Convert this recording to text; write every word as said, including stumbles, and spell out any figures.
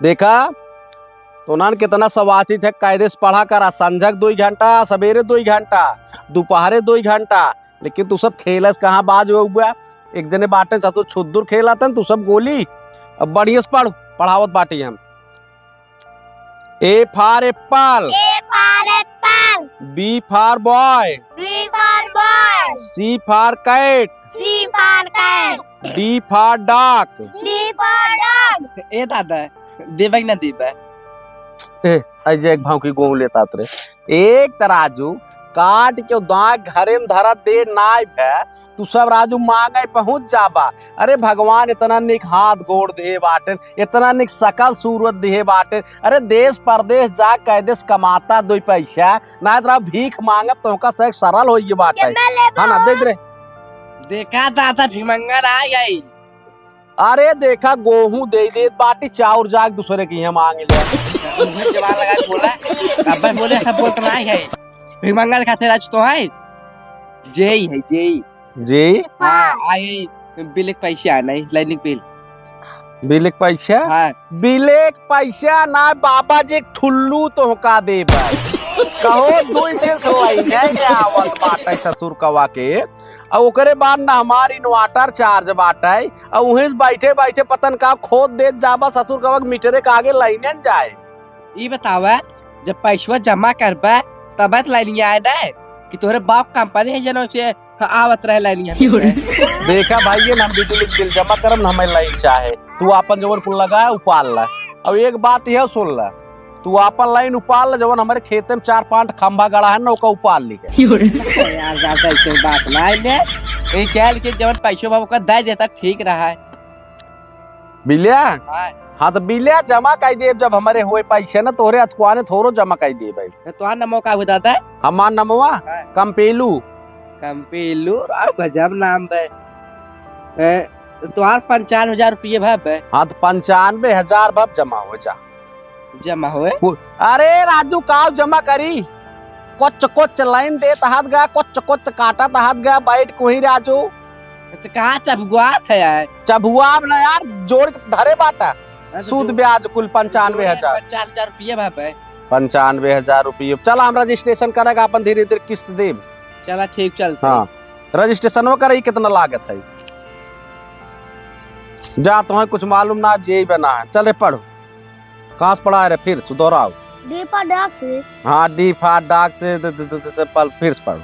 देखा, तोहन कितना सवाचित है, कायदे से पढ़ा करा, संझक दुइ घंटा, सबेरे दुइ घंटा, दुपहरे दुइ घंटा, लेकिन तू सब खेलस कहाँ बाज हुआ। एक जने बाटे ससुर छुद्दुर खेलत हन, तू सब गोली। अब बढ़िया से पढ़, पढ़ावत बाटी हम। A for apple। A for apple। B for boy। B for boy। C for cat। C for cat। D for duck। D for dog। ए दादा, देबे कि ना देबे? ए, आई जे एक भाव की गोहूं लेता रे। एक तराजू काट के दांत घरे में धरत दे नाई भे, तू सब राजू मांगे पहुंच जाबा। अरे भगवान इतना निक हाथ गोड़ दिहे बाटेन, इतना निक सकल सूरत दिहे बाटेन। अरे देश परदेश जा कैदेस कमाता दुई पैसा, ना इतना भीख मांगब तोहका से सरल होइए बाटे। हाँ ना, दे दे रे। देखा दादा भिखमंगा ना आई। अरे देखा, गोहूं दे देत बाटी, चाउर जाके दूसरे के यहाँ मांग ले। मुंह में जबान लगा के बोला, अब्बे बोले, ऐसा बोलत ना है। फिर मंगा खाते राज तो है, जेई है, जेई। जेई? हाँ, आई बिल के पैसा आना है, लाइनिंग बिल। बिल के पैसा? हाँ। बिल के पैसा ना बाबा जी, एक ठुल्लू तोहका देबे। कहो, दुई दिन से लाइन है, आवत बाटे ससुर कवा के। और ओकरे बाद ना हमार inverter charge बाटे, और उहें से बैठे बैठे पतन का खोद देत जाबा, ससुर कवा के मीटरे के आगे लाइने न जाए। ई बतावा, जब पैसवा जमा करबा, तब तो लाइनिया आए ना, कि तोहरे बाप कंपनी है, जनो से आवत रहे लाइनिया में से। देखा भाई, ये ना हम बिजली के बिल जमा करब, ना हमें लाइन चाहे। तू आपन जवन कुल लगा है, उपाल ला। और एक बात यह सुन ला, तू आपन लाइन उपाल ला, जवन हमारे खेते में चार पांच खंभा गड़ा है ना, ओका उपाल ली के। यार, ज्यादा ऐसे बात ना है ने। ये कहल के जवन पैसो बाबू का दे देता, ठीक रहा है। बिल्या? हाँ। हाँ, तो बिल्या जमा कई देब, जब हमारे होए पैसे ना, तोहरे अथुआने थोड़ो जमा कई देब भाई। तो तोहार नमो का हुआ दादा? हमार नमवा? हाँ। कंपेलू। कंपेलू, आ, गजब नाम बे। ए, तोहार पंचानवे हजार रुपये भा बे? हाँ, तो पंचानवे हजार भा जमा हो जा। जमा होए? कु-, अरे राजू, काव जमा करी? कोच कोच लाइन देत हाथ गया, कोच कोच काटत हाथ गया, बैठ कोही राजू। तो कहाँ चबुआत है यार? चबुआब ना यार, जोड़ के धरे बाटा। हाँ, तो सूद जो ब्याज कुल पंचानवे हजार। पंचानवे हजार रुपये भा बे। पंचानवे हजार रुपये। चला, हम रजिस्ट्रेशन करेगा, अपन धीरे धीरे किस्त देब। चला, ठीक, चलते हाँ। हैं। रजिस्ट्रेशनो करे कितना लागत है? जा, तुम्हें कुछ मालूम ना, जे ही बना है। चल रे, पढ़ो। कहाँ से पढ़ा है रे? फिर से दोहराओ। D for dog से। हाँ, D for dog से, द-, द-, द-, द-, द-, पल-, फिर से पढ़ो।